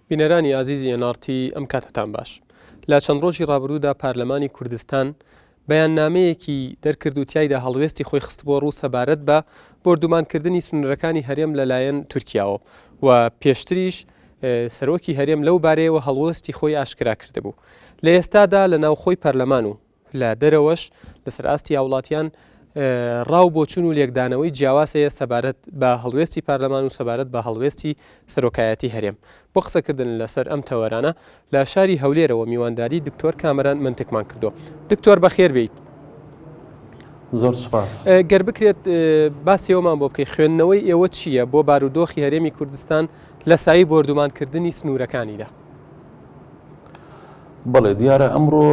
بینەرانی ئازیزی NRT ئەم کاتەتان باش. لە چەند ڕۆژی ڕابردوودا پارلەمانی کوردستان بەیاننامەیەکی دەرکرد و تیایدا هەڵوێستی خۆی خستبووە ڕوو سەبارەت بە بۆردومانکردنی سنوورەکانی هەرێم لەلایەن تورکیاوە و پێشتریش سەرۆکی هەرێم لەو بارەیەوە هەڵوێستی خۆی ئاشکرا کردبوو. لە ئێستادا لە ناوخۆی پەرلەمان و لە دەرەوەش لەسەر ئاستی هاوڵاتیان ڕا و بۆچون و لێکدانەوەی جیاواز هەیە سەبارەت بە هەڵوێستی پەرلەمان و سەبارەت بە هەڵوێستی سەرۆکایەتی هەرێم. بۆ قسەکردن لەسەر ئەم تەوەرانە لە شاری هەولێرەوە میوانداری دکتۆر کامەران مەنتکمان کردووە. دکتۆر بەخێر بێیت. زۆر سوپاس. گەر بکرێت باسی ئەومان بۆ بکەی خوێندنەوەی ئێوە چییە بۆ بارودۆخی هەرێمی کوردستان لە سایەی بۆردومانکردنی سنوورەکانیدا؟ بەڵێ دیارە ئەمڕۆ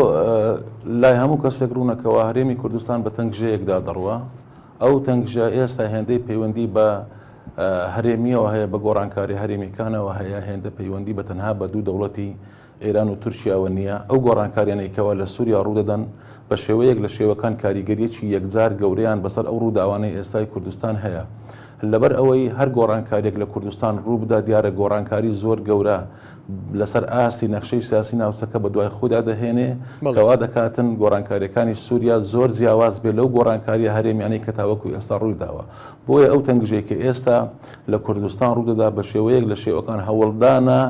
لای هەموو کەسێک ڕوونە کەوا هەرێمی کوردستان بە تەنگژەیەکدا دەڕوا. ئەو تەنگژە ئێستا هێندەی پەیوەندی بە هەرێمییەوە هەیە، بە گۆڕانکاری هەرێمیکانەوە هەیە، هێندە پەیوەندی بە تەنها بە دوو دەوڵەتی ئێران و تورکیاوە نییە. ئەو گۆڕانکاریانەی کەوا لە سووریا ڕوودەدەن بە شێوەیەک لە شێوەکان کاریگەرییەکی یەکجار گەورەیان بەسەر ئەو ڕووداوانەی ئێستای کوردستان هەیە. لەبەر ئەوەی هەر گۆڕانکارییەک لە کوردستان ڕووبدا دیارە گۆڕانکاری زۆر گەورە لەسەر ئاستی نەخشەی سیاسی ناوچەکە بەدوای خۆیدا دەهێنێ کە وا دەکاتن گۆڕانکارییەکانی سووریا زۆر جیاواز بێت لەو گۆڕانکارییە هەرێمیانەی کە تاوەکو ئێستا ڕوویداوە. بۆیە ئەو تەنگژەی کە ئێستا لە کوردستان ڕوودەدا بە شێوەیەک لە شێوەکان هەوڵدانە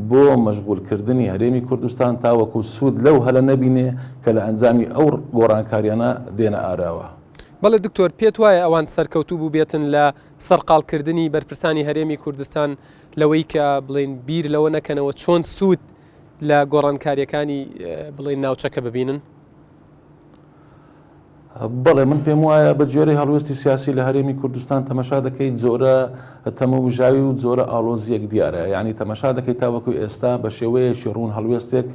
بۆ مەشغوڵکردنی هەرێمی کوردستان تاوەکو سوود لەو هەلە نەبینێ کە لە ئەنجامی ئەو گۆڕانکاریانە دێنە ئاراوە. بەڵێ دکتۆر، پێت وایە ئەوان سەرکەوتوو بووبێتن لە سەرقاڵکردنی بەرپرسانی هەرێمی کوردستان لەوەی کە بڵێین بیر لەوە نەکەنەوە چۆن سوود لە گۆڕانکارییەکانی بڵێین ناوچەکە ببینن؟ بەڵێ من پێم وایە بە گوێرەی هەڵوێستی سیاسی لە هەرێمی کوردستان تەمەشا دەکەیت جۆرە تەمومژاوی و جۆرە ئاڵۆزییەک دیارە یعنی تەمەشا دەکەیت تاوەکو ئێستا بە شێوەیەکی ڕوون هەڵوێستێک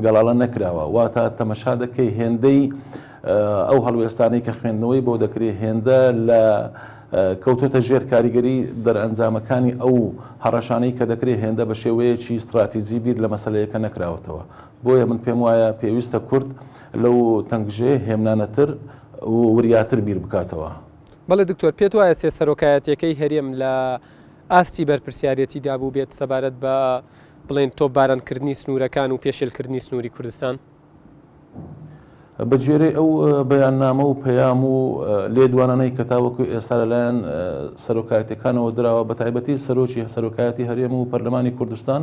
گەڵاڵە نەکراوە واتە تەمەشا دەکەی هێندەی ئەو هەڵوێستانەی کە خوێندنەوەی بۆ دەکرێت هێندە لە کەوتۆتە ژێر کاریگەری دەرئەنجامەکانی ئەو هەڕەشانەی کە دەکرێت هێندە بە شێوەیەکی ستراتیجی بیر لە مەسەلەیەکە نەکراوەتەوە. بۆیە من پێم وایە پێویستە کورد لەو تەنگژەیە هێمنانەتر و وریاتر بیر بکاتەوە. بەڵێ دکتۆر، پێت وایە سێ سەرۆکایەتیەکەی هەرێم لە ئاستی بەرپرسیارێتیدا بووبێت سەبارەت بە بڵێین تۆپبارانکردنی سنوورەکان و پێشێلکردنی سنووری کوردستان؟ بە گوێرەی ئەو بەیاننامە و پەیام و لێدوانانەی کە تاوەکو ئێستا لەلایەن سەرۆکایەتیەکانەوە دراوە بە تایبەتی سەرۆکی سەرۆکایەتی هەرێم و پەرلەمانی کوردستان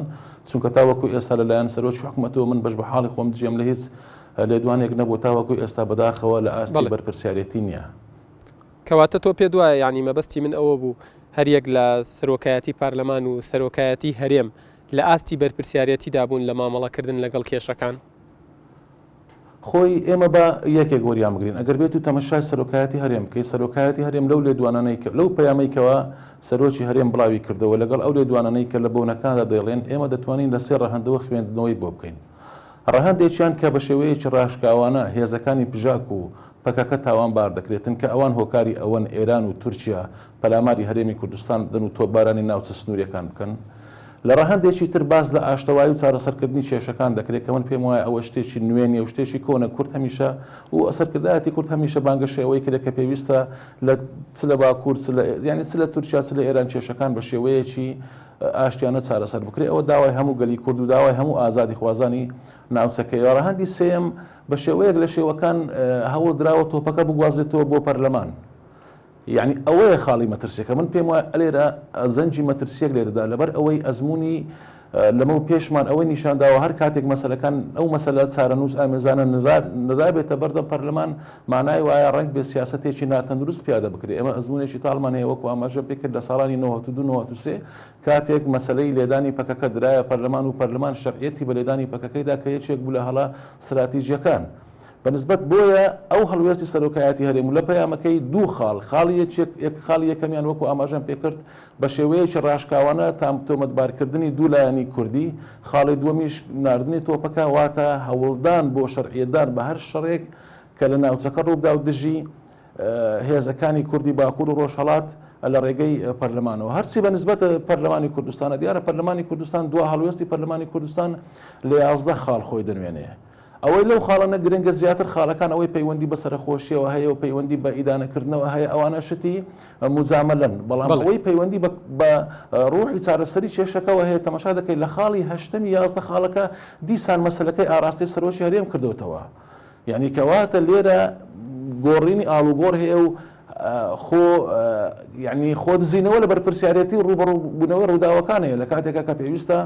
چونکە تاوەکو ئێستا لەلایەن سەرۆکی حکومەتەوە من بەش بە حاڵی خۆم جێم لە هیچ لێدوانێک نەبوو تاوەکو ئێستا بەداخەوە لە ئاستی بەرپرسیارێتی نییە. کەواتە تۆ پێت وایە یانی مەبەستی من ئەوە بوو هەریەک لە سەرۆکایەتی پارلەمان و سەرۆکایەتی هەرێم لە ئاستی بەرپرسیارێتیدا بوون لە مامەڵەکردن لەگەڵ کێشەکان؟ خۆی ئێمە با یەکێک وەریان بگرین ئەگەر بێت و تەمەشای سەرۆکایەتی هەرێم بکەی سەرۆکایەتی هەرێم لەو لێدوانانەی کە لەو پەیامەی کەوا سەرۆکی هەرێم بڵاوی کردەوە لەگەڵ ئەو لێدوانانەی کە لە بۆنەکاندا دەیڵێن ئێمە دەتوانین لە سێ ڕەهەندەوە خوێندنەوەی بۆ بکەین ڕەهەندێکیان کە بە شێوەیەکی ڕاشکاوانە هێزەکانی پژاک و پەکەکە تاوانبار دەکرێتن کە ئەوان هۆکاری ئەوەن ئێران و تورکیا پەلاماری هەرێمی کوردستان بدەن و تۆپبارانی ناوچە سنوورییەکان بکەن. لە ڕەهەندێکی تر باس لە ئاشتەوایی و چارەسەرکردنی کێشەکان دەکرێت کە من پێم وایە ئەوە شتێکی نوێ نییە و شتێکی کۆنە کورد هەمیشە و سەرکردایەتی کورد هەمیشە بانگەشەی ئەوەی کرد کە پێویستە لە چ لە باکوور چ لە یانی چ لە تورکیا چ لە ئێران کێشەکان بە شێوەیەکی ئاشتیانە چارەسەر بکرێت ئەوە داوای هەموو گەلی کورد و داوای هەموو ئازادیخوازانی ناوچەکەیە. ڕەهەندی سێیەم بە شێوەیەک لە شێوەکان هەوڵ دراوە تۆپەکە بگوازرێتەوە بۆ پەرلەمان. یەعنی ئەوەیە خاڵی مەترسیەکە. من پێم وایە ئەلێرە زەنگی مەترسیەک لێدەدا لەبەر ئەوەی ئەزموونی لەمەو پێشمان ئەوەی نیشان داوە هەر کاتێک مەسەلەکان ئەو مەسەلە چارەنووس ئامێزانە نرابێتە بەردەم پەرلەمان مانای وایە ڕەنگ بێ سیاسەتێکی ناتەندروست پیادە بکرێ. ئێمە ئەزموونێکی تاڵمان هەیە وەکو ئاماژەم پێ کرد لە ساڵانی 92 93 کاتێک مەسەلەی لێدانی پەکەکە درایە پەرلەمان و پەرلەمان شەرعیەتی بە لێدانی پەکەکەی دا کە یەکێک بوو لە هەڵە ستراتیجیەکان بە نسبەت بۆیە ئەو هەڵوێستی سەرۆکایەتی هەرێم و لە پەیامەکەی دوو خاڵ خاڵی یەکێک یەک خاڵی یەکەمیان وەکو ئاماژەم پێکرد بە شێوەیەکی ڕاشکاوانە تام تۆمەتبارکردنی دوو لایەنی کوردی خاڵی دووەمیش ناردنی تۆپەکە واتە هەوڵدان بۆ شەرعیەتدان بە هەر شەڕێک کە لە ناوچەکە ڕووبدا و دژی هێزەکانی کوردی باکوور و ڕۆژهەڵات لە ڕێگەی پەرلەمانەوە. هەرچی بە نسبەت پەرلەمانی کوردستانە، دیارە پەرلەمانی کوردستان دوا هەڵوێستی پەرلەمانی کوردستان لە 11 خاڵ خۆی دەنوێنێ. ئەوەی لەو خاڵانە گرنگە زیاتر خاڵەکان ئەوەی پەیوەندی بە سەرەخۆشیەوە هەیە و پەیوەندی بە ئیدانەکردنەوە هەیە ئەوانە شتی موجامەلەن، بەڵام ئەوەی پەیوەندی بە بە ڕوحی چارەسەری کێشەکەوە هەیە تەماشا دەکەی لە خاڵی هەشتەمی 11 خاڵەکە دیسان مەسەلەکەی ئاراستەی سەرۆکی هەرێم کردۆتەوە یعنی کەواتە لێرە گۆڕینی ئاڵوگۆڕ هەیە و خۆ یعنی خۆ دزینەوە لە بەرپرسیارەتی و ڕووبەڕووبوونەوەی ڕووداوەکان هەیە لە کاتێکا کە پێویستە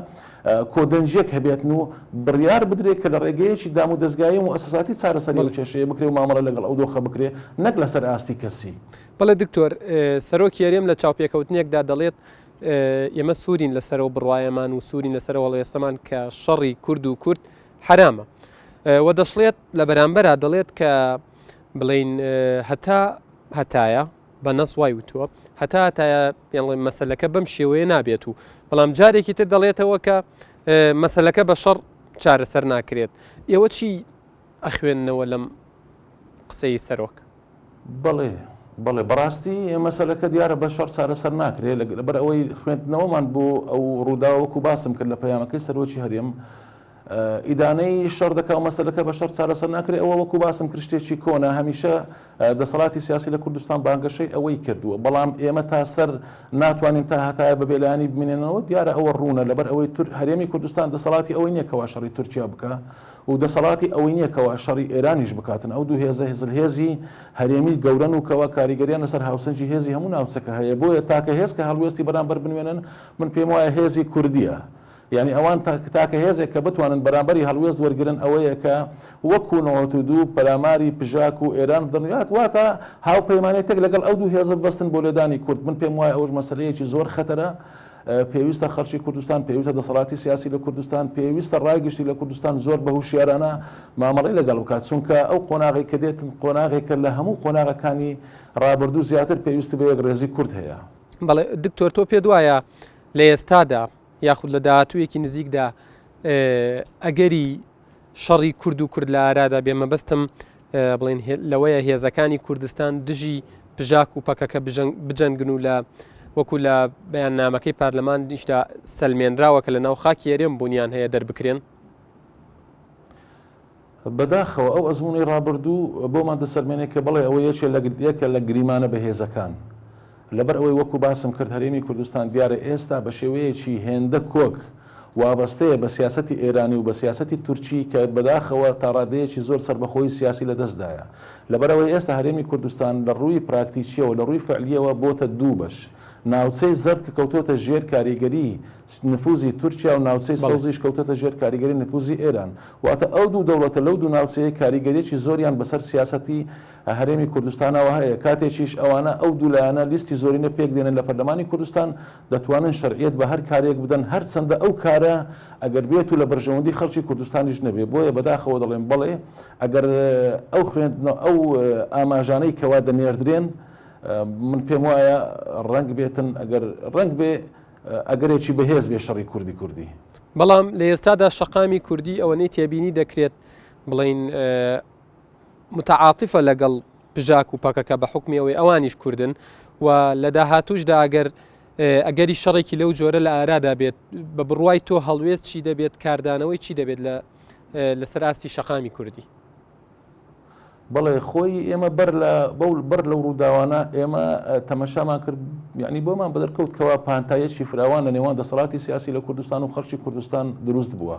کۆدەنگییەک هەبێتن و بڕیار بدرێت کە لە ڕێگەیەکی دامودەزگایی و موئەسەساتی چارەسەری ئەو کێشەیە بکرێ و مامەڵە لەگەڵ ئەو دۆخە بکرێ نەک لەسەر ئاستی کەسی. بەڵێ دکتۆر، سەرۆکی هەرێم لە چاوپێکەوتنێکدا دەڵێت، ئێمە سوورین لەسەر ئەو بڕوایەمان و سوورین لەسەر ئەو هەڵوێستەمان کە شەڕی کورد و کورد حەرامە. و دەشڵێت لە بەرامبەرا دەڵێت کە بڵێین هەتا هەتایە بە نەس وای وتووە هەتا هەتایە پێڵێن مەسەلەکە بەم شێوەیە نابێت و بەڵام جارێکی تر دەڵێتەوە کە مەسەلەکە بە شەڕ چارەسەر ناکرێت. ئێوە چی ئەخوێننەوە لەم قسەی سەرۆک؟ بەڵێ بەڵێ بەڕاستی مەسەلەکە دیارە بە شەڕ چارەسەر ناکرێ لەبەر ئەوەی خوێندنەوەمان بۆ ئەو ڕووداوە وەکو باسم کرد لە پەیامەکەی سەرۆکی هەرێم ئیدانەی شەڕ دەکا و مەسەلەکە بە شەڕ چارەسەر ناکرێ ئەوە وەکو باسم کرد شتێکی کۆنە هەمیشە دەسەڵاتی سیاسی لە کوردستان بانگەشەی ئەوەی کردووە بەڵام ئێمە تا سەر ناتوانین تا هەتایە بە بێلایەنی بمێنێنەوە دیارە ئەوە ڕوونە لەبەر ئەوەی هەرێمی کوردستان دەسەڵاتی ئەوەی نییە کەوا شەڕی تورکیا بکا و دەسەڵاتی ئەوەی نییە کەوا شەڕی ئێرانیش بکاتن، ئەو دوو هێزە زلهێزی هەرێمی گەورەن و کەوا کاریگەریان لەسەر هاوسەنگی هێزی هەموو ناوچەکە هەیە، بۆیە تاکە هێز کە هەڵوێستی بەرامبەر بنوێنن من پێم وایە هێزی کوردییە، یانی ئەوان تاکە هێزێک کە بتوانن بەرامبەری هەڵوێست وەرگرن ئەوەیە کە وەکو 92 پەلاماری پژاک و ئێران بدەن و واتە هاوپەیمانێتێک لەگەڵ ئەو دوو هێزە ببەستن بۆ لێدانی کورد، من پێم وایە ئەوەش مەسەلەیەکی زۆر خەتەرە. پێویستە خەڵکی کوردستان، پێویستە دەسەڵاتی سیاسی لە کوردستان، پێویستە ڕای گشتی لە کوردستان زۆر بە هوشیارانە مامەڵەی لەگەڵ بکات، چونکە ئەو قۆناغەی کە دێت قۆناغێکە لە هەموو قۆناغەکانی ڕابردوو زیاتر پێویستی بە یەکڕێزی کورد هەیە. بەڵێ دکتۆر تۆ پێت وایە لە ئێستادا یاخود لە داهاتوویەکی نزیکدا ئەگەری شەڕی کورد و کورد لە ئارادا بێ مەبەستم بڵێن لەوەیە هێزەکانی کوردستان دژی پژاک و پەکەکە بجەنگن و لە وەکو لە بەیاننامەکەی پەرلەمانیشدا سەلمێنراوە کە لە ناو خاکی هەرێم بوونیان هەیە دەربکرێن؟ بەداخەوە ئەو ئەزموونەی ڕابردوو بۆمان دەسەلمێنێ کە بەڵێ ئەوە یەکێ لە یەکە لە گریمانە بەهێزەکان. لەبەر ئەوەی وەکو باسم کرد هەرێمی کوردستان دیارە ئێستا بە شێوەیەکی هێندە کۆک وابەستەیە بە سیاسەتی ئێرانی و بە سیاسەتی تورکی کە بەداخەوە تا ڕادەیەکی زۆر سەربەخۆیی سیاسی لە دەستدایە. لەبەر ئەوەی ئێستا هەرێمی کوردستان لە ڕووی پراکتیکیەوە لە ڕووی فعلیەوە بۆتە دوو بەش ناوچەی زەرد کە کەوتۆتە ژێر کاریگەری نفوزی تورکیا و ناوچەی سەوزیش کەوتۆتە ژێر کاریگەری نفوزی ئێران واتە ئەو دوو دەوڵەتە لەو دوو ناوچەیە کاریگەریەکی زۆریان بەسەر سیاسەتی هەرێمی کوردستانەوە هەیە، کاتێکیش ئەوانە ئەو دوو لایەنە لیستی زۆرینە پێک دێنن لە پەرلەمانی کوردستان دەتوانن شەرعیەت بە هەر کارێک بدەن هەرچەندە ئەو کارە ئەگەر بێت و لە بەرژەوەندی خەڵکی کوردستانیش نەبێ بۆیە بەداخەوە دەڵێم بەڵێ ئەگەر ئەو خوێندنە ئەو ئاماژانەی کەوا دەنێردرێن من پێم وایە ڕەنگ بێتن ئەگەر ڕەنگ بێ ئەگەرێکی بەهێز بێ شەڕی کوردی کوردی. بەڵام لە ئێستادا شەقامی کوردی ئەوەنەی تێبینی دەکرێت بڵێین متعاتفە لەگەڵ پژاک و پەکەکە بە حوکمی ئەوەی ئەوانیش کوردن و لە داهاتووشدا ئەگەر ئەگەری شەڕێکی لەو جۆرە لە ئارادا بێت بە بڕوای تۆ هەڵوێست چی دەبێت کاردانەوەی چی دەبێت لە لەسەر ئاستی شەقامی کوردی؟ بەڵێ خۆی ئێمە بەر لە بەو بەر لەو ڕووداوانە ئێمە تەمەشامان کرد یعنی بۆمان بەدەرکەوت کەوا پانتایەکی فراوان لە نێوان دەسەڵاتی سیاسی لە کوردستان و خەڵکی کوردستان دروست بووە.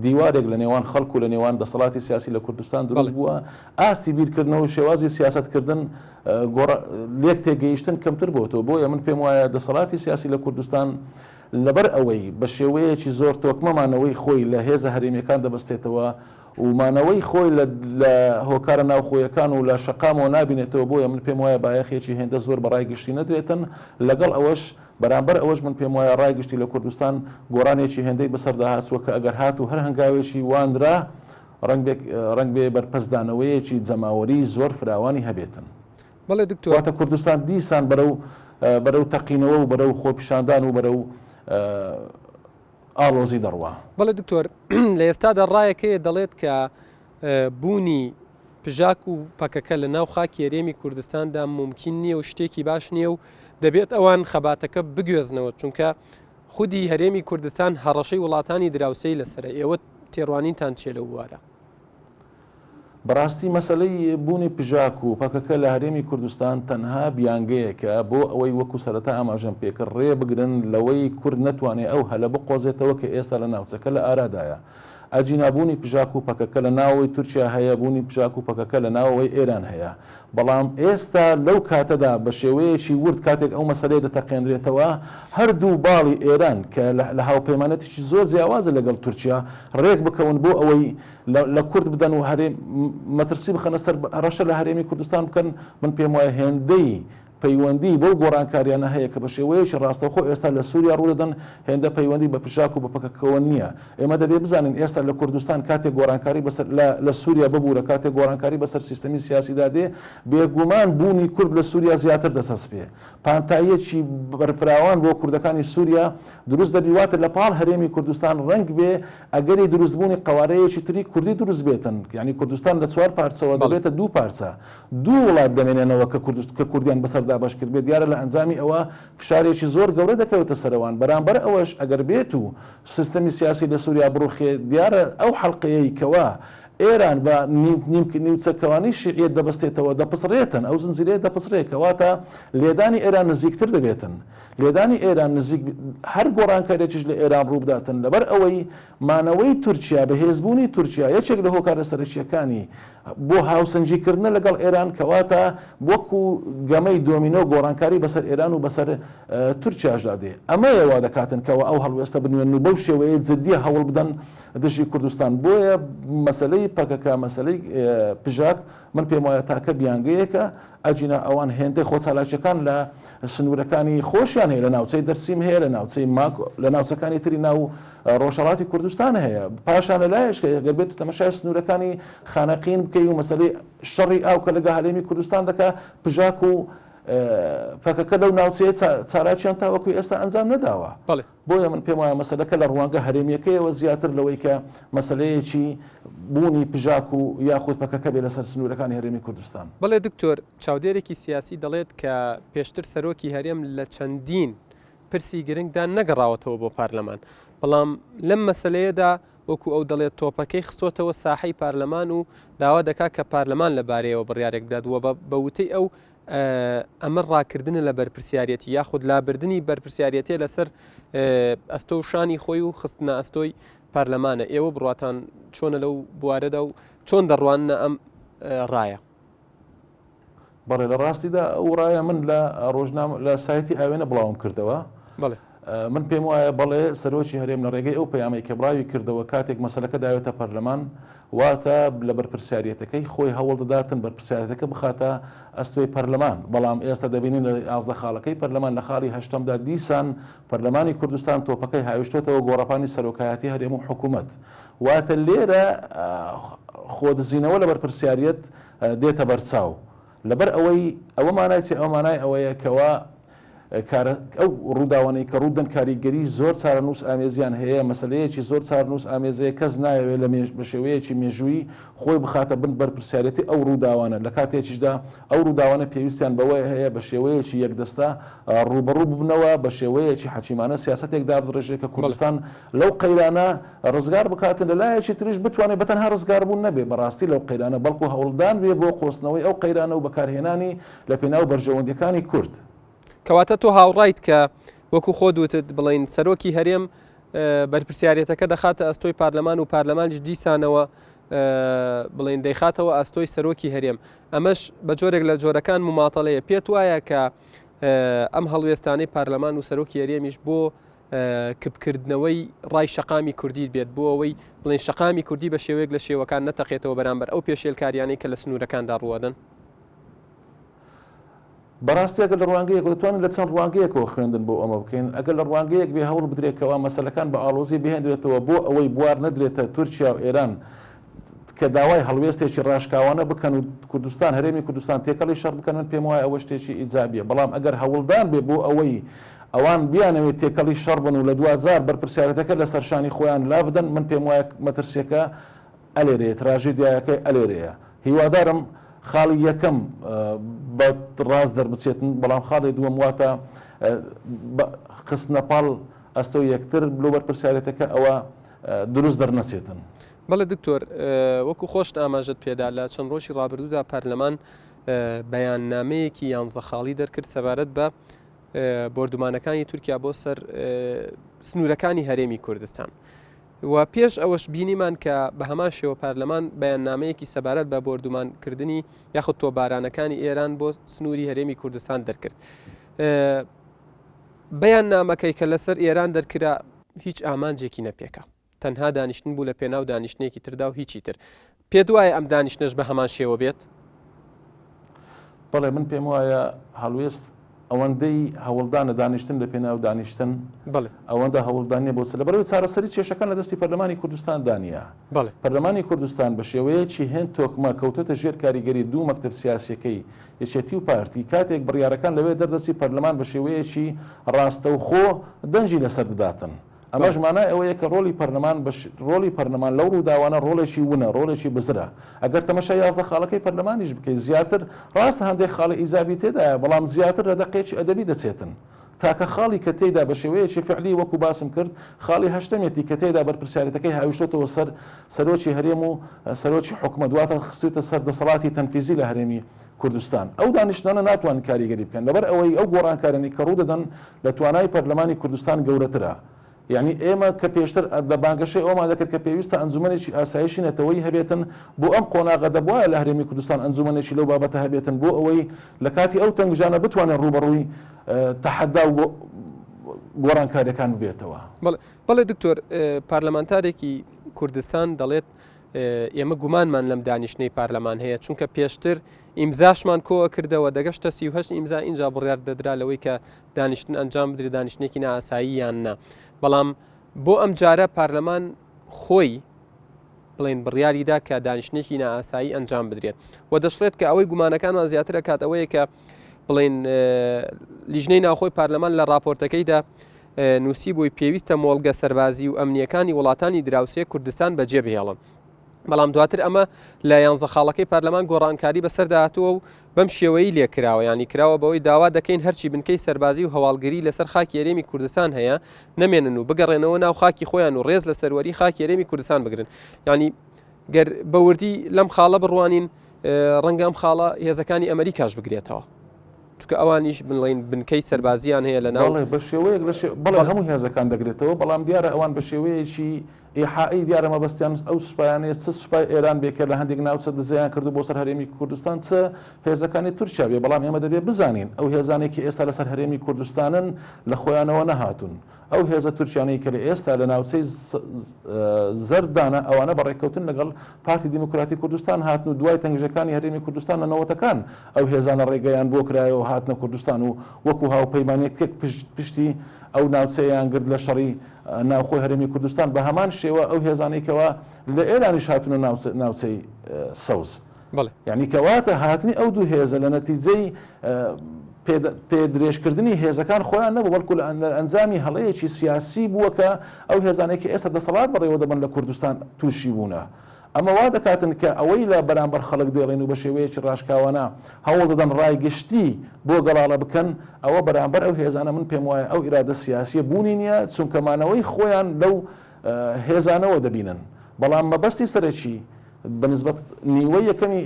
دیوارێک لە نێوان خەڵک و لە نێوان دەسەڵاتی سیاسی لە کوردستان دروست بووە، ئاستی بیرکردنەوە و شێوازی سیاسەتکردن گۆڕا، لێک تێگەیشتن کەمتر بۆتەوە، بۆیە من پێم وایە دەسەڵاتی سیاسی لە کوردستان لەبەر ئەوەی بە شێوەیەکی زۆر تۆکمە مانەوەی خۆی لە هێزە هەرێمییەکان دەبەستێتەوە و مانەوەی خۆی لە لە هۆکارە ناوخۆیەکان و لە شەقامەوە نابینێتەوە، بۆیە من پێم وایە بایەخێکی هێندە زۆر بە ڕای گشتی نەدرێتن، لەگەڵ ئەوەش بەرامبەر ئەوەش من پێم وایە ڕای گشتی لە کوردستان گۆڕانێکی هێندەی بەسەردا هاتووە کە ئەگەر هاتوو هەر هەنگاوێکی وا نرا ڕەنگ بێ بەرپەرچدانەوەیەکی جەماوەریی زۆر فراوانی هەبێتن. بەڵێ دکتۆر. واتە کوردستان دیسان بەرەو بەرەو تەقینەوە و بەرەو خۆپیشاندان و بەرەو ئاڵۆزی دەڕوا. بەڵێ دکتۆر، لە ئێستادا ڕایەک هەیە دەڵێت کە بوونی پژاک و پەکەکە لە ناو خاکی هەرێمی کوردستاندا مومکین نییە و شتێکی باش نییە و دەبێت ئەوان خەباتەکە بگوێزنەوە چونکە خودی هەرێمی کوردستان هەڕەشەی وڵاتانی دراوسێی لەسەرە ئێوە تێڕوانینتان چیە لەو بوارە؟ بەڕاستی مەسەلەی بوونی پژاک و پەکەکە لە هەرێمی کوردستان تەنها بیانگەیەکە بۆ ئەوەی وەکو سەرەتا ئاماژەم پێکرد ڕێ بگرن لەوەی کورد نەتوانێ ئەو هەلە بقۆزێتەوە کە ئێستا لە ناوچەکە لە ئارادایە. ئەگینا بوونی پژاک و پەکەکە لە ناوەوەی تورکیا هەیە، بوونی پژاک و پەکەکە لە ناوەوەی ئێران هەیە. بەڵام ئێستا لەو کاتەدا بە شێوەیەکی ورد کاتێک ئەو مەسەلەیە دەتەقێنرێتەوە، هەردوو باڵی ئێران کە لە هاوپەیمانێتێکی زۆر جیاوازە لەگەڵ تورکیا، ڕێک بکەون بۆ ئەوەی لە کورد بدەن و هەرێم مەترسی بخەنە سەر هەڕەشە لە هەرێمی کوردستان بکەن، من پێم وایە هێندەی پەیوەندی بەو گۆڕانکاریانە هەیە کە بە شێوەیەکی ڕاستەوخۆ ئێستا لە سووریا ڕوودەدەن، هێندە پەیوەندی بە پژاک و بە پەکەکەوە نییە. ئێمە دەبێ بزانین ئێستا لە کوردستان کاتێک گۆڕانکاری بەسەر لە لە سووریا ببوورە کاتێک گۆڕانکاری بەسەر سیستەمی سیاسیدا دێ، بێگومان بوونی کورد لە سووریا زیاتر دەچەسپێ. پانتاییەکی بەرفراوان بۆ کوردەکانی سووریا دروست دەبی واتە لە پاڵ هەرێمی کوردستان ڕەنگبێ ئەگەری دروستبوونی قەوارەیەکی تری کوردی دروست بێتن یانی کوردستان لە چوار پارچەوە دەبێتە دوو پارچە دوو وڵات دەمێنێنەوە کە کوردست کە کوردیان بەسەر دابەش کردبێ دیارە لە ئەنجامی ئەوە فشارێکی زۆر گەورە دەکەوێتە سەرەوان بەرامبەر ئەوەش ئەگەر بێت و سیستەمی سیاسی لە سووریا بڕوخێ دیارە ئەو حەڵقەیەی کەوا ئێران بە نیمچە کەوانەی شیعیەت دەبەستێتەوە دەپچڕێتن، ئەو زنجیرەیە دەپچڕێ، کەواتە لێدانی ئێران نزیکتر دەبێتن. لێدانی ئێران نزیک هەر گۆڕانکاریەکیش لە ئێران ڕووبداتن، لەبەر ئەوەی مانەوەی تورکیا، بەهێزبوونی تورکیا یەکێک لە هۆکارە سەرەکییەکانی بۆ هاوسەنگیکردنە لەگەڵ ئێران، کەواتە وەکو گەمەی دۆمینۆ گۆڕانکاری بەسەر ئێران و بەسەر تورکیاشدا دێ. ئەمەیە وا دەکاتن کەوا ئەو هەڵوێستە بنوێنن و بەو شێوەیە جدییە هەوڵ بدەن دژی کوردستان بۆیە مەسەلەی پەکەکە مەسەلەی پژاک من پێم وایە تاکە بیانگەیەکە ئەگینا ئەوان هێندەی خۆ چالاکیەکان لە سنوورەکانی خۆشیان هەیە لە ناوچەی دەرسیم هەیە لە ناوچەی ماک لە ناوچەکانی تری ناو ڕۆژهەڵاتی کوردستان هەیە پاشان لە لایەش کە گەر بێت تەمەشای سنوورەکانی خانەقین بکەی و مەسەلەی شەڕی ئاو کە لەگە هەرێمی کوردستان دەکا پژاک و پەکەکە لەو ناوچەیە چالاکیان تاوەکو ئێستا ئەنجام نەداوە. بۆیە من پێم وایە مەسەلەکە لە ڕوانگە هەرێمییەکەیەوە زیاتر لەوەی کە مەسەلەیەکی بوونی پژاک و یاخود پەکەکە بێ لەسەر سنوورەکانی هەرێمی کوردستان. بەڵێ دکتۆر، چاودێرێکی سیاسی دەڵێت کە پێشتر سەرۆکی هەرێم لە چەندین پرسی گرنگدا نەگەڕاوەتەوە بۆ پارلەمان، بەڵام لەم مەسەلەیەدا وەکو ئەو دەڵێت تۆپەکەی خستۆتەوە ساحەی پارلەمان و داوا دەکات کە پارلەمان لەبارەیەوە بڕیارێک بدات و بە وتەی ئەو ئەمە ڕاکردنە لە بەرپرسیارەتی یاخود لابردنی بەرپرسیارەتە لەسەر ئەستۆ و شانی خۆی و خستنە ئەستۆی پەرلەمانە ئێوە بڕاتان چۆنە لەو بوارەدا و چۆن دەڕواننە ئەم ڕایە؟ بەڵێ لە ڕاستیدا ئەو ڕایە من لە ڕۆژنامە لە سایتی ئاوێنە بڵاوم کردەوە من پێم وایە بەڵێ سەرۆکی هەرێم لە ڕێگەی ئەو پەیامەی کە بڵاوی کردەوە کاتێک مەسەلەکە داوێتە پەرلەمان واتە لە بەرپرسیاریەتەکەی خۆی هەوڵ دەداتن بەرپرسیارەتەکە بخاتە ئەستۆی پەرلەمان بەڵام ئێستا دەبینین لە 11 خاڵەکەی پەرلەمان لە خاڵی هەشتەمدا دیسان پەرلەمانی کوردستان تۆپەکەی هاویشتۆتەوە گۆڕەپانی سەرۆکایەتی هەرێم و حکوومەت واتە لێرە خۆدزینەوە لە بەرپرسیاریەت دێتە بەرچاو لەبەر ئەوەی ئەوە مانای چیە؟ ئەوە مانای ئەوەیە کەوا کارە ئەو ڕووداوانەی کە ڕوودەن کاریگەری زۆر چارەنووس ئامێزیان هەیە، مەسەلەیەکی زۆر چارەنووس ئامێزەیە، کەس نایەوێت لە مێژ بە شێوەیەکی مێژوویی خۆی بخاتە بن بەرپرسیارێتی ئەو ڕووداوانە، لە کاتێکیشدا ئەو ڕووداوانە پێویستیان بەوە هەیە بە شێوەیەکی یەکدەستە ڕووبەڕوو ببنەوە، بە شێوەیەکی حەکیمانە سیاسەتێک دابڕێژرێت کە کوردستان لەو قەیرانە ڕزگار بکات و لە لایەکی تریش بتوانێت بە تەنها ڕزگاربوون نەبێت بە ڕاستی لەو قەیرانە، بەڵکو هەوڵدان بێ بۆ قۆستنەوەی ئەو قەیرانە و بەکارهێنانی لە پێناو بەرژەوەندیەکانی کورد. کەواتە تۆ هاوڕایت کە وەکو خۆت وتت بڵێین سەرۆکی هەرێم بەرپرسیارێتەکە دەخاتە ئەستۆی پارلەمان و پارلەمانیش دیسانەوە بڵێن دەیخاتەوە ئەستۆی سەرۆکی هەرێم ئەمەش بە جۆرێک لە جۆرەکان مماتەڵەیە پێت وایە کە ئەم هەڵوێستانەی پارلەمان و سەرۆکی هەرێمیش بۆ کپکردنەوەی ڕای شەقامی کوردیت بێت بۆ ئەوەی بڵێن شەقامی کوردی بە شێوەیەک لە شێوەکان نەتەقێتەوە بەرامبەر ئەو پێشێلکاریانەی کە لە سنوورەکاندا ڕووەدەن؟ بەڕاستی ئەگەر لە ڕوانگەیەکەوە دەتوانین لە چەند ڕوانگەیەکەوە خوێندن بۆ ئەمە بکەین ئەگەر لە ڕوانگەیەک بێ هەوڵ بدرێت کەوا مەسەلەکان بە ئاڵۆزی بهێندرێتەوە بۆ ئەوەی بوار نەدرێتە تورکیا و ئێران کە داوای هەڵوێستێکی ڕاشکاوانە بکەن و کوردستان هەرێمی کوردستان تێکەڵی شەڕ بکەن من پێم وایە ئەوە شتێکی ئیجابیە بەڵام ئەگەر هەوڵدان بێ بۆ ئەوەی ئەوان بیانەوێت تێکەڵی شەڕ بن و لە دواجار بەرپرسیارەتەکە لەسەر شانی خۆیان لابدەن من پێم وایە مەترسیەکە ئەلێرەیە تراژیدیایەکەی ئەلێرەیە هیوادارم خاڵی یەکەم بە ڕاست دەربچێتن بەڵام خاڵی دووەم واتە خستنە پاڵ ئەستۆی یەکتر لۆ بەرپرسیارێتەکە ئەوە دروست دەرنەچێتن. بەڵێ دکتۆر، وەکو خۆشت ئاماژەت پێدا لە چەند ڕۆژی ڕابردوودا پەرلەمان بەیاننامەیەکی یانزە خاڵی دەرکرد سەبارەت بە بۆردومانەکانی تورکیا بۆ سەر سنوورەکانی هەرێمی کوردستان. و پێش ئەوەش بینیمان کە بە هەمان شێوە پەرلەمان بەیاننامەیەکی سەبارەت بە بۆردومانکردنی یاخود تۆپبارانەکانی ئێران بۆ سنووری هەرێمی کوردستان دەرکرد. بەیاننامەکەی کە لەسەر ئێران دەرکرا هیچ ئامانجێکی نەپێکا. تەنها دانیشتن بوو لە پێناو دانیشتنێکی تردا و هیچی تر. پێت وایە ئەم دانیشتنەش بە هەمان شێوە بێت؟ بەڵێ من پێم وایە هەڵوێست ئەوەندەی هەوڵدانە دانیشتن لە پێناو دانیشتن بەڵێ. ئەوەندە هەوڵدان نیە بۆ چ لەبەرئەوەی چارەسەری کێشەکان لە دەستی پەرلەمانی کوردستان دا نیە. بەڵێ. پەرلەمانی کوردستان بە شێوەیەکی هێند تۆکمە کەوتۆتە ژێر کاریگەری دوو مەکتەب سیاسیەکەی یەکێتی و پارتی، کاتێک بڕیارەکان لەوێ دەردەچی پەرلەمان بە شێوەیەکی ڕاستەوخۆ دەنگی لەسەر دەداتن. ئەمەش مانای ئەوەیە کە ڕۆڵی پەرلەمان بە ڕۆڵی پەرلەمان لەو ڕووداوانە ڕۆڵێکی ونە، ڕۆڵێکی بزرە. ئەگەر تەمەشای 11 خاڵەکەی پەرلەمانیش بکەی زیاتر، ڕاستە هەندێک خاڵی ئیجابی تێدایە، بەڵام زیاتر لە دەقێکی ئەدەبی دەچێتن. تاکە خاڵی کە تێیدا بە شێوەیەکی فعلی وەکو باسم کرد خاڵی هەشتەمێتی کە تێیدا بەرپرسیارێتەکەی هاویشتۆتەوە سەر سەرۆکی هەرێم و سەرۆکی حکومەت واتە خستوویتە سەر دەسەڵاتی تەنفیزی لە هەرێمی کوردستان. ئەو دانیشتنانە ناتوانن کاریگەری بکەن لەبەر ئەوەی ئەو گۆڕانکاریانەی کە ڕوودەدەن لە توانای پەرلەمانی کوردستان گەورەترە. یانی ئێمە کە پێشتر لە بانگەشەی ئەوەمان دەکرد کە پێویستە ئەنجومەنێکی ئاسایشی نەتەوەیی هەبێتن بۆ ئەم قۆناغە دەبوایە لە هەرێمی کوردستان ئەنجومەنێکی لەو بابەتە هەبێتن بۆ ئەوەی لە کاتی ئەو تەنگژانە بتوانێت ڕووبەڕووی تەحەدا و گۆڕانکاریەکان ببێتەوە. بەڵێ دکتۆر، پارلەمانتارێکی کوردستان دەڵێت ئێمە گومانمان لەم دانیشتنەی پارلەمان هەیە چونکە پێشتر ئیمزاشمان کۆکردەوە دەگەشتە 38 ئیمزا ئینجا بڕیار دەدرا لەوەی کە دانیشتن ئەنجام بدرێت دانیشتنێکی نائاسایی یان نا بەڵام بۆ ئەم جارە پارلەمان خۆی بڵێن بڕیاریدا کە دانیشتنێکی نائاسایی ئەنجام بدرێت و دەشڵێت کە ئەوەی گومانەکانمان زیاتر ئەکات ئەوەیە کە بڵێن لیژنەی ناوخۆی پارلەمان لە راپۆرتەکەیدا نووسی بووی پێویستە مۆڵگە سەربازی و ئەمنیەکانی وڵاتانی دراوسێ کوردستان بەجێ بهێڵن. بەڵام دواتر ئەمە لە یانزە خاڵەکەی پەرلەمان گۆڕانکاری بەسەردا هاتووە و بەم شێوەیی لێ کراوە یانی کراوە بەوەی داوا دەکەین هەرچی بنکەی سەربازی و هەواڵگری لەسەر خاکی هەرێمی کوردستان هەیە نەمێنن و بگەڕێنەوە ناو خاکی خۆیان و ڕێز لە سەروەری خاکی هەرێمی کوردستان بگرن یانی گەر بە وردی لەم خاڵە بڕوانین ڕەنگە ئەم خاڵە هێزەکانی ئەمریکاش بگرێتەوە چونکە ئەوانیش بڵین بنکەی سەربازیان هەیە لە ناو بە شێوەیەک لە بەڵێ هەموو هێزەکان دەگرێتەوە بەڵام دیارە ئەوان بە شێوەیەکی ئیحائی دیارە مەبەستیان ئەو سوپایانەیە چ سوپای ئێران بێ کە لە هەندێک ناوچە دزەیان کردو بۆ سەر هەرێمی کوردستان چ هێزەکانی تورکیا بێ بەڵام ئێمە دەبێ بزانین ئەو هێزانەی کە ئێستا لەسەر هەرێمی کوردستانن لە خۆیانەوە نەهاتوون ئەو هێزە تورکیانەی کە لە ئێستا لە ناوچەی زەرد دانە ئەوانە بە ڕێککەوتن لەگەڵ پارتی دیموکراتی کوردستان هاتن و دوای تەنگژەکانی هەرێمی کوردستان لە نەوەتەکان ئەو هێزانە ڕێگەیان بۆ کرایەوە هاتنە کوردستان و وەکو هاوپەیمانێتیەک پشتی ئەو ناوچەیەیان گرت لە شەڕی ناوخۆی هەرێمی کوردستان بە هەمان شێوە ئەو هێزانەی کەوا لە ئێرانیش هاتوونە ناوچەی سەوز یانی کەواتە هاتنی ئەو دوو هێزە لە نەتیجەی پێ درێژکردنی هێزەکان خۆیان نەبوو بەڵکو لە ئەنجامی هەڵەیەکی سیاسی بووە کە ئەو هێزانەی کە ئێستا دەسەڵات بەڕێوە دەبەن لە کوردستان تووشی بوونە. ئەمە وا دەکاتن کە ئەوەی لە بەرامبەر خەڵک دەیڵێن و بە شێوەیەکی ڕاشکاوانە هەوڵ دەدەن ڕای گشتی بۆ گەڵاڵە بکەن، ئەوە بەرامبەر ئەو هێزانە من پێم وایە ئەو ئیرادە سیاسییە بوونی نییە، چونکە مانەوەی خۆیان لەو هێزانەوە دەبینن. بەڵام مەبەستی سەرەکی بە نسبەت نیوەی یەکەمی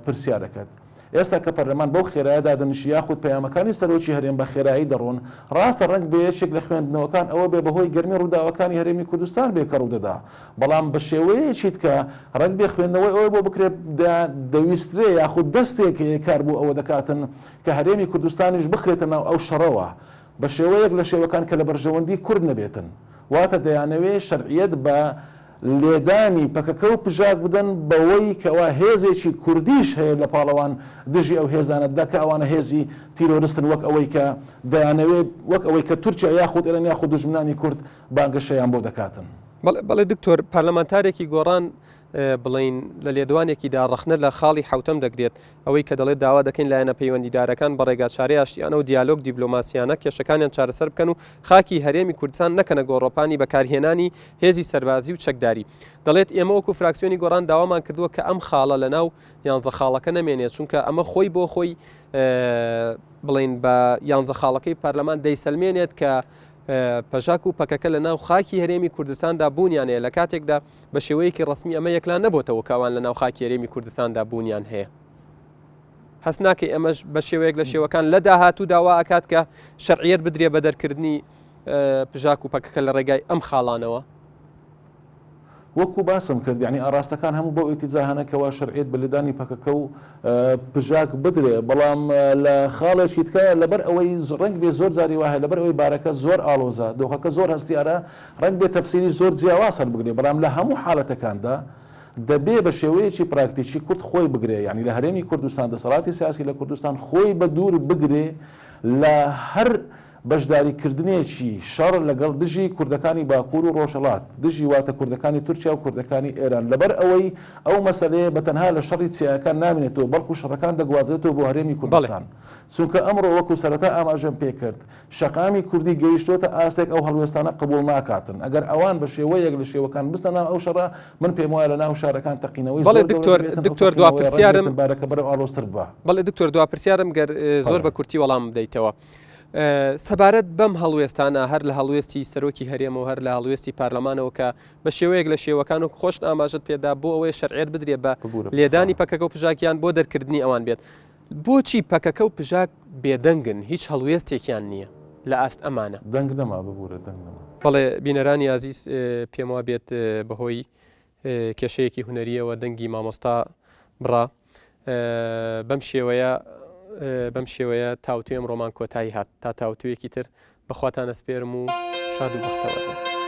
پرسیارەکەت، ئێستا کە پەرلەمان بەو خێرایە دادەنیشی یاخود پەیامەکانی سەرۆکی هەرێم بە خێرایی دەڕۆن، ڕاستە ڕەنگ بێ یەکێک لە خوێندنەوەکان ئەوە بێ بەهۆی گەرمی ڕووداوەکانی هەرێمی کوردستان بێ کە ڕوودەدا، بەڵام بە شێوەیەکی تکە ڕەنگ بێ خوێندنەوەی ئەوەی بۆ بکرێ دەویسترێ یاخود دەستێک هەیە کار بۆ ئەوە دەکاتن کە هەرێمی کوردستانیش بخرێتە ناو ئەو شەڕەوە بە شێوەیەک لە شێوەکان کە لە بەرژەوەندی کورد نەبێتن واتە دەیانەوێ شەرعیەت بە لێدانی پەکەکە و پژاک بدەن بەوەی کەوا هێزێکی کوردیش هەیە لە پاڵەوان دژی ئەو هێزانە دەدا کە ئەوانە هێزی تیرۆرستن وەک ئەوەی کە دەیانەوێ وەک ئەوەی کە تورکیا یاخود ئێران یاخود دوژمنانی کورد بانگەشەیان بۆ دەکاتن. بەڵێ بەڵێ دکتۆر، پەرلەمانتارێکی گۆڕان بڵێین لە لێدوانێکیدا ڕەخنە لە خاڵی حەوتەم دەگرێت، ئەوەی کە دەڵێت داوا دەکەین لایەنە پەیوەندیدارەکان بە ڕێگاچارەی ئاشتیانە و دیالۆگ دیبلۆماسیانە کێشەکانیان چارەسەر بکەن و خاکی هەرێمی کوردستان نەکەنە گۆڕەپانی بەکارهێنانی هێزی سەربازی و چەکداری. دەڵێت ئێمە وەکو فراکسیۆنی گۆڕان داوامان کردووە کە ئەم خاڵە لەناو یانزە خاڵەکە نەمێنێت چونکە ئەمە خۆی بۆ خۆی بڵێین بە یانزە خاڵەکەی پەرلەمان دەیسەلمێنێت کە. پەژاک و پەکەکە لە ناو خاکی هەرێمی کوردستاندا بوونیان هەیە لە کاتێکدا بە شێوەیەکی ڕەسمی ئەمە یەکلا نەبۆتەوە کە ئەوان لە ناو خاکی هەرێمی کوردستاندا بوونیان هەیە. هەست ناکەی ئەمەش بە شێوەیەک لە شێوەکان لە داهاتوودا وا ئەکات کە شەرعیەت بدرێ بە دەرکردنی پژاک و پەکەکە لە ڕێگای ئەم خاڵانەوە؟ وەکو باسم کرد یانی ئاڕاستەکان هەموو بەو ئیتیجاهانە کەوا شەرعیەت بە لێدانی پەکەکە و پژاک بدرێ بەڵام لە خاڵێکی تکە لەبەر ئەوەی ڕەنگ بێ زۆر جاری وا هەیە لەبەر ئەوەی بارەکە زۆر ئاڵۆزە دۆخەکە زۆر هەستیارە ڕەنگ بێ تەفسیری زۆر جیاواز هەڵبگرێ بەڵام لە هەموو حالەتەکاندا دەبێ بە شێوەیەکی پراکتیکی کورد خۆی بگرێ یانی لە هەرێمی کوردستان دەسەڵاتی سیاسی لە کوردستان خۆی بە دوور بگرێ لە هەر بەشداری کردنێکی شەڕ لەگەڵ دژی کوردەکانی باکوور و ڕۆژهەڵات، دژی واتە کوردەکانی تورکیا و کوردەکانی ئێران، لەبەر ئەوەی ئەو مەسەلەیە بە تەنها لە شەڕی چیایەکان نامێنێتەوە بەڵکو شەڕەکان دەگوازرێتەوە بۆ هەرێمی کوردستان. چونکە ئەمڕۆ وەکو سەرەتا ئاماژەم پێکرد شەقامی کوردی گەیشتۆتە ئاستێک ئەو هەڵوێستانە قبوڵ ناکاتن. ئەگەر ئەوان بە شێوەیەک لە شێوەکان بچنە ناو ئەو شەڕە من پێموایە لە ناو شارەکان تەقینەوەی بەڵێ زۆر گەورە دکتۆر دەبێتن، ئەو دکتۆر دوا تەقینەوەیە ڕەنگ پرسیارم بێتن بارەکە بەرەو ئاڵۆزتر ببا. بەڵێ دکتۆر دوا پرسیارم گەر زۆر فەرموو. بە کورتی وەڵام بدەیتەوە. سەبارەت بەم هەڵوێستانە هەر لە هەڵوێستی سەرۆکی هەرێمەوە هەر لە هەڵوێستی پەرلەمانەوە کە بە شێوەیەک لە شێوەکان و خۆشت ئاماژەت پێدا بۆ ئەوەی شەرعیەت بدرێ بە ببورە لێدانی پرسیارم. پەکەکە و پژاکیان بۆ دەرکردنی ئەوان بێت بۆچی پەکەکە و پژاک بێدەنگن هیچ هەڵوێستێکیان نییە لە ئاست ئەمانە؟ دەنگ نەما ببورە دەنگ نەما. بەڵێ بینەرانی ئازیز پێم وابێت بەهۆی کێشەیەکی هونەریەوە دەنگی مامۆستا بڕا بەم شێوەیە بەم شێوەیە تاوتوێ ئەمڕۆمان کۆتایی هات تا تاوتوێکی تر بەخواتان ئەسپێرم و شاد و بەختەوەر بن.